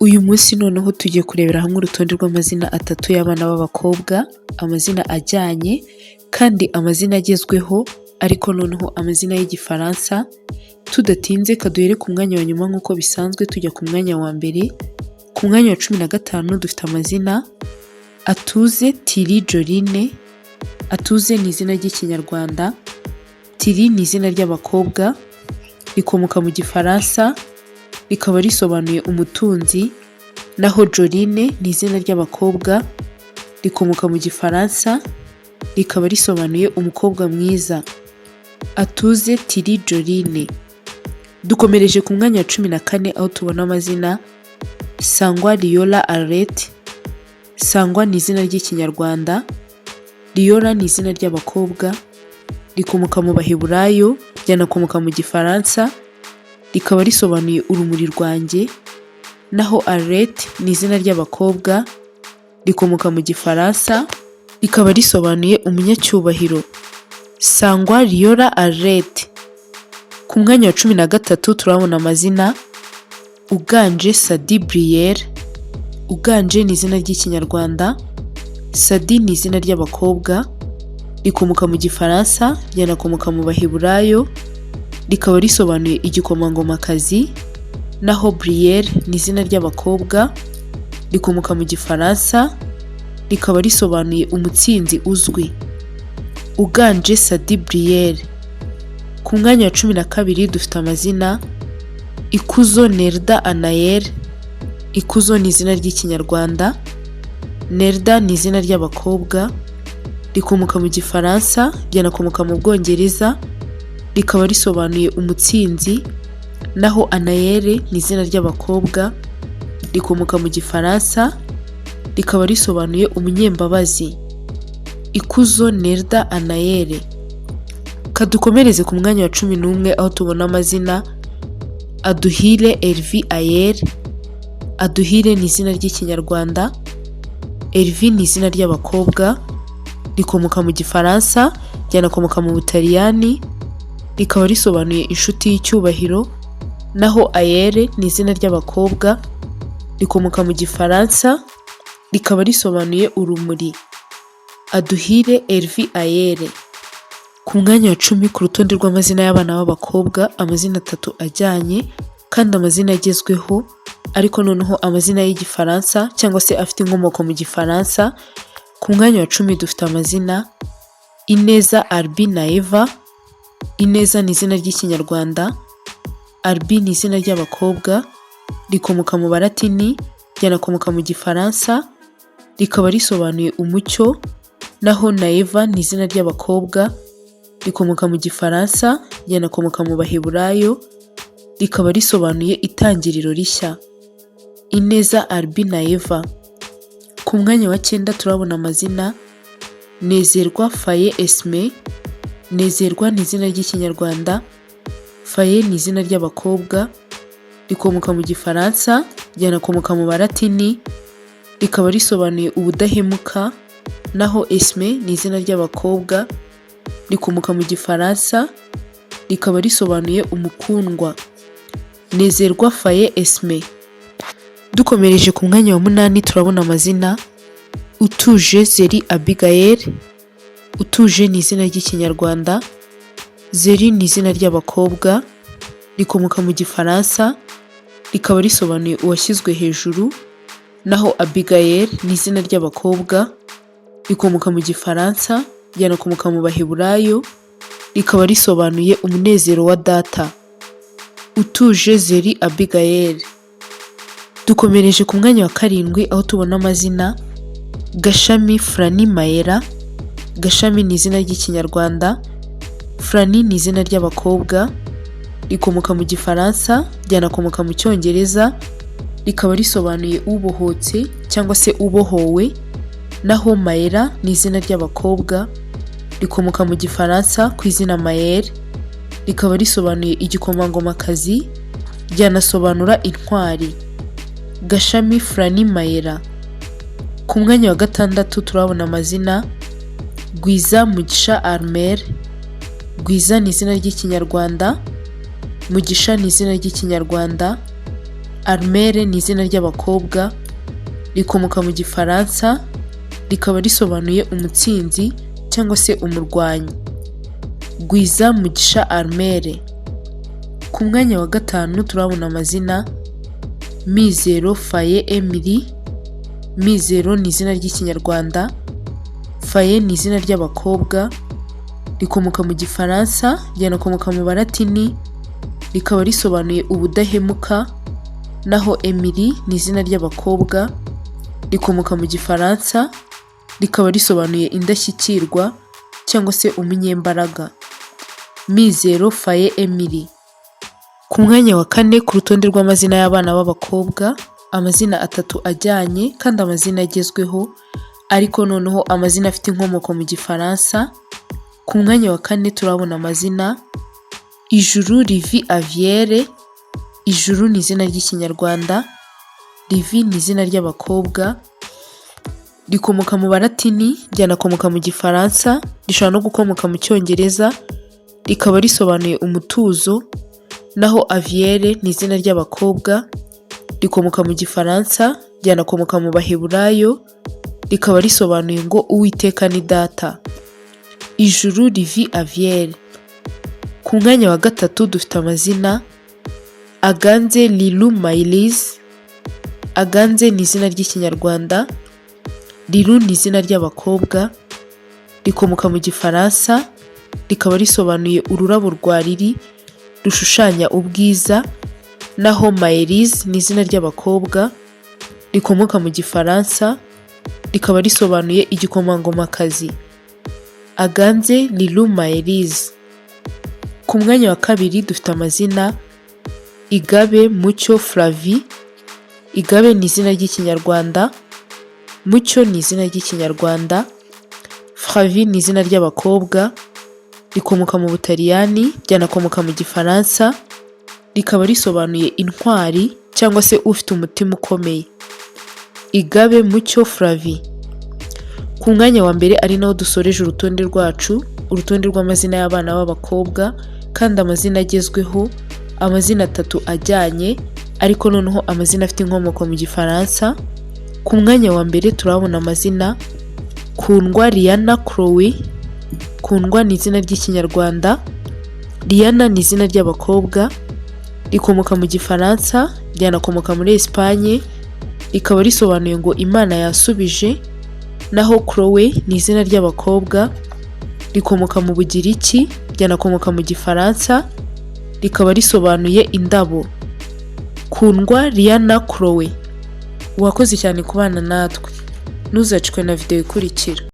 Uyu munsi noneho tugiye kurebera hamwe urutonde rw'amazina atatu y'abana b'abakobwa, amazina ajyanye kandi amazina agezweho, ariko noneho amazina y'Igifaransa. Tudatinze, kaduhere ku mwanya wa nyuma nk'uko bisanzwe tujya ku mwanya wa mbere. Ku mwanya wa 15 dufite amazina Atuze Tiri Joline. Atuze ni izina ry'Ikinyarwanda, Tiri ni izina ry'abakobwa, rikomoka mu Gifaransa, rikaba risobanuye umutunzi, naho Joline ni izina ry'abakobwa, rikomoka mu Gifaransa, rikaba risobanuye umukobwa mwiza. Atuze Tiri Joline. Dukomereje ku mwanya wa 14, aho tubona amazina Sangwa Riola Arlette. Sangwa ni izina ry'Ikinyarwanda, Riola ni izina ry'abakobwa, rikomoka mu Baheburayo, ryanakomoka mu Gifaransa, rikaba risobanuye urumuri rwanjye, naho Arlette ni izina ry'abakobwa, rikomoka mu Gifaransa, rikaba risobanuye umunyacyubahiro. Sangwa Riola Arlette. Ku mwanya wa 13 turabona amazina Uganje Sadi Briere. Uganje ni izina ry'Ikinyarwanda, Sadi ni izina ry'abakobwa, rikomoka mu Gifaransa, ryanakomoka mu Baheburayo, rikaba risobanuye igikomangomakazi, naho Briere ni izina ry'abakobwa, rikomoka mu Gifaransa, rikaba risobanuye umutsinzi uzwi. Uganje Sadi Briere. Ku mwanya wa 12 dufite amazina Ikuzo Nerda Anael. Ikuzo ni izina ry'Ikinyarwanda, Nerda ni izina ry'abakobwa, rikomoka mu Gifaransa, ryanakomoka mu Bwongereza, rikaba risobanuye umutsinzi, naho Anael ni izina ry'abakobwa, rikomoka mu Gifaransa, rikaba risobanuye umunyembabazi. Ikuzo Nerda Anael. Kadukomereze ku mwanya wa 11, aho tubona amazina Aduhire Elvi Ayeri. Aduhire ni izina ry'Ikinyarwanda, Elvi ni izina ry'abakobwa, rikomoka mu Gifaransa, ryanakomoka mu Butaliyani, rikaba risobanuye inshuti y'icyubahiro, naho Ayere ni izina ry'abakobwa, rikomoka mu Gifaransa, rikaba risobanuye urumuri. Aduhire Elvi Ayere. Ku mwanya wa 10 ku rutonde rw'amazina y'abana b'abakobwa, amazina atatu ajyanye kandi amazina agezweho, ariko noneho amazina y'Igifaransa cyangwa se afite inkomoko mu Gifaransa. Ku mwanya wa 10 dufite amazina Ineza Albi na Eva. Ineza ni izina ry'Ikinyarwanda, Albi ni izina ry'abakobwa, rikomoka mu Balatini, ryanakomoka mu Gifaransa, rikaba risobanuye umucyo, naho Naeva ni izina ry'abakobwa, rikomoka mu Gifaransa, ryanakomoka mu Baheburayo, rikaba risobanuye itangiriro rishya. Ineza Albi na Eva. Ku mwanya wa 9 turabona amazina Nezerwa Faye Esme. Nezerwa ni izina ry'Ikinyarwanda, Faye ni izina ry'abakobwa, rikomoka mu Gifaransa, ryanakomoka mu Balatini, rikaba risobanuye ubudahemuka, naho Esme ni izina ry'abakobwa, rikomoka mu Gifaransa, rikaba risobanuye umukundwa. Nezerwa Faye Esme. Dukomereje ku mwanya wa 8, turabona amazina Utuje Zeri Abigail. Utuje ni izina ry'Ikinyarwanda, Zeri ni izina ry'abakobwa, rikomoka mu Gifaransa, rikaba risobanuye uwashyizwe hejuru, naho Abigail ni izina ry'abakobwa, rikomoka mu Gifaransa, ryanakomoka mu Baheburayo, rikaba risobanuye umunezero wa data. Utuje Zeri Abigail. Dukomereje ku mwanya wa 7, aho tubona amazina Gashami Frani Mayera. Gashami ni izina ry'Ikinyarwanda, Frani ni izina ry'abakobwa, rikomoka mu Gifaransa, ryanakomoka mu Cyongereza, rikaba risobanuye ubohotse cyangwa se ubohowe, naho Mayera ni izina ry'abakobwa, rikomoka mu Gifaransa ku izina Mayere, rikaba risobanuye igikomangomakazi, ryanasobanura intwari. Gashami Frani Mayera. Ku mwanya wa 6 turabona amazina Gwiza Mugisha Armel. Gwiza ni izina ry'Ikinyarwanda, Mugisha ni izina ry'Ikinyarwanda, Armelle ni izina ry'abakobwa, rikomoka mu Gifaransa, rikaba risobanuye umutsinzi cyangwa se umurwanyi. Gwiza Mugisha Armelle. Ku mwanya wa gatanu turabona amazina Mizero Faye Emily. Mizero ni izina ry'Ikinyarwanda, Faye ni izina ry'abakobwa, rikomoka mu Gifaransa, ryanakomoka mu Balatini, rikaba risobanuye ubudahemuka, naho Emily ni izina ry'abakobwa, rikomoka mu Gifaransa, rikaba risobanuye indashyikirwa cyangwa se umunyembaraga. Mizero Faye Emily. Ku mwanya wa kane ku rutonde rw'amazina y'abana b'abakobwa, amazina atatu ajyanye kandi amazina agezweho, ariko noneho amazina afite inkomoko mu Gifaransa. Ku mwanya wa kane turabona amazina Ijuru Livi Avielle. Ijuru ni izina ry'Ikinyarwanda, Livi ni izina ry'abakobwa, rikomoka mu Balatini, ryanakomoka mu Gifaransa, rishobora no gukomoka mu Cyongereza, rikaba risobanuye umutuzo, naho Avielle ni izina ry'abakobwa, rikomoka mu Gifaransa, ryanakomoka mu Baheburayo, rikaba risobanuye ngo "Uwiteka ni data". Ijuru Livi Avielle. Ku mwanya wa gatatu dufite amazina Aganze Lilu Mayilize. Aganze ni izina ry'Ikinyarwanda, Lilu ni izina ry'abakobwa, rikomoka mu Gifaransa, rikaba risobanuye ururabo rwa lili rushushanya ubwiza, naho Mayelize ni izina ry'abakobwa, rikomoka mu Gifaransa, rikaba risobanuye igikomangomakazi. Aganze Lilu Mayelize. Ku mwanya wa kabiri dufite amazina Igabe Mucyo Flavie. Igabe ni izina ry'Ikinyarwanda, Mucyo ni izina ry'Ikinyarwanda, Flavie ni izina ry'abakobwa, rikomoka mu Butaliyani, ryanakomoka mu Gifaransa, rikaba risobanuye intwari cyangwa se ufite umutima ukomeye. Igabe Mucyo Flavie. Ku mwanya wa mbere, ari naho dusoreje urutonde rwacu, urutonde rw'amazina y'abana b'abakobwa kandi amazina agezweho, amazina atatu ajyanye, ariko noneho amazina afite inkomoko mu Gifaransa. Ku mwanya wa mbere turahabona amazina Kundwa Liana Chloe. Kundwa ni izina ry'Ikinyarwanda, Liana ni izina ry'abakobwa, rikomoka mu Gifaransa, ryanakomoka muri Esipanye, rikaba risobanuye ngo "Imana yasubije", naho Chloe ni izina ry'abakobwa, rikomoka mu Bugiriki, ryanakomoka mu Gifaransa, rikaba risobanuye indabo. Kundwa Liana Chloe. Wakoze cyane kubana natwe, ntuzacikwe na videwo ikurikira.